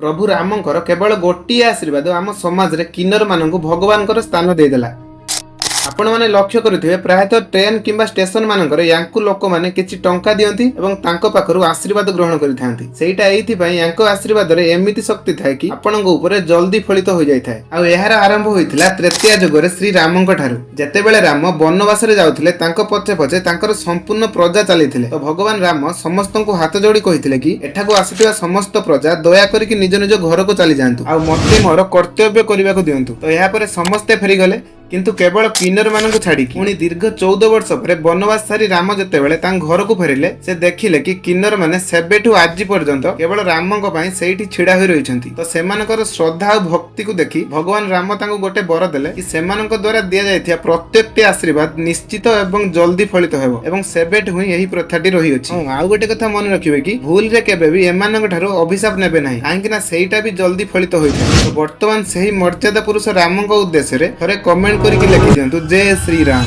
ପ୍ରଭୁ ରାମଙ୍କର କେବଳ ଗୋଟିଏ ଆଶୀର୍ବାଦ ଆମ ସମାଜରେ କିନ୍ନର ମାନଙ୍କୁ ଭଗବାନଙ୍କର ସ୍ଥାନ ଦେଇଦେଲା। ଆପଣମାନେ ଲକ୍ଷ୍ୟ କରିଥିବେ, ପ୍ରାୟତଃ ଟ୍ରେନ୍ କିମ୍ବା ଷ୍ଟେସନ ମାନଙ୍କରେ ୟାଙ୍କୁ ଲୋକମାନେ କିଛି ଟଙ୍କା ଦିଅନ୍ତି ଏବଂ ତାଙ୍କ ପାଖରୁ ଆଶୀର୍ବାଦ ଗ୍ରହଣ କରିଥାନ୍ତି। ସେଇଟା ଏଇଥିପାଇଁ, ୟାଙ୍କ ଆଶୀର୍ବାଦରେ ଏମିତି ଶକ୍ତି ଥାଏ କି ଆପଣଙ୍କ ଉପରେ ଜଲ୍ଦି ଫଳିତ ହୋଇଯାଇଥାଏ। ଆଉ ଏହାର ଆରମ୍ଭ ହୋଇଥିଲା ତ୍ରେତୟା ଯୁଗରେ ଶ୍ରୀ ରାମଙ୍କ ଠାରୁ। ଯେତେବେଳେ ରାମ ବନବାସରେ ଯାଉଥିଲେ, ତାଙ୍କ ପଛେ ପଛେ ତାଙ୍କର ସମ୍ପୂର୍ଣ୍ଣ ପ୍ରଜା ଚାଲିଥିଲେ। ତ ଭଗବାନ ରାମ ସମସ୍ତଙ୍କୁ ହାତ ଯୋଡ଼ି କହିଥିଲେ କି ଏଠାକୁ ଆସିଥିବା ସମସ୍ତ ପ୍ରଜା ଦୟା କରିକି ନିଜ ନିଜ ଘରକୁ ଚାଲିଯାଆନ୍ତୁ ଆଉ ମତେ ମୋର କର୍ତ୍ତବ୍ୟ କରିବାକୁ ଦିଅନ୍ତୁ। ତ ଏହାପରେ ସମସ୍ତେ ଫେରିଗଲେ, କିନ୍ତୁ କେବଳ କିନ୍ନର ମାନଙ୍କୁ ଛାଡ଼ିକି। ପୁଣି ଦୀର୍ଘ 14 ବର୍ଷ ପରେ ବନବାସ ସାରି ରାମ ଯେତେବେଳେ ତାଙ୍କ ଘରକୁ ଫେରିଲେ, ସେ ଦେଖିଲେ କି କିନ୍ନର ମାନେ ସେବେଠୁ ଆଜି ପର୍ଯ୍ୟନ୍ତ କେବଳ ରାମଙ୍କ ପାଇଁ ସେଇଠି ଛିଡା ହୋଇ ରହିଛନ୍ତି। ତ ସେମାନଙ୍କର ଶ୍ରଦ୍ଧା ଆଉ ଭକ୍ତିକୁ ଦେଖି ଭଗବାନ ରାମ ତାଙ୍କୁ ଗୋଟେ ବର ଦେଲେ କି ସେମାନଙ୍କ ଦ୍ୱାରା ଦିଆଯାଇଥିବା ପ୍ରତ୍ୟେକଟି ଆଶୀର୍ବାଦ ନିଶ୍ଚିତ ଏବଂ ଜଲ୍ଦି ଫଳିତ ହେବ ଏବଂ ସେବେଠୁ ହିଁ ଏହି ପ୍ରଥାଟି ରହିଅଛି। ହଁ, ଆଉ ଗୋଟେ କଥା ମନେ ରଖିବେ କି ଭୁଲରେ କେବେ ବି ଏମାନଙ୍କ ଠାରୁ ଅଭିଶାପ ନେବେ ନାହିଁ, କାହିଁକି ନା ସେଇଟା ବି ଜଲ୍ଦି ଫଳିତ ହୋଇଥାଏ। ତ ବର୍ତ୍ତମାନ ସେହି ମର୍ଯ୍ୟାଦା ପୁରୁଷ ରାମଙ୍କ ଉଦ୍ଦେଶ୍ୟରେ ଥରେ କମେଣ୍ଟ କରିକି ଲେଖି ଦିଅନ୍ତୁ, ଜୟ ଶ୍ରୀରାମ।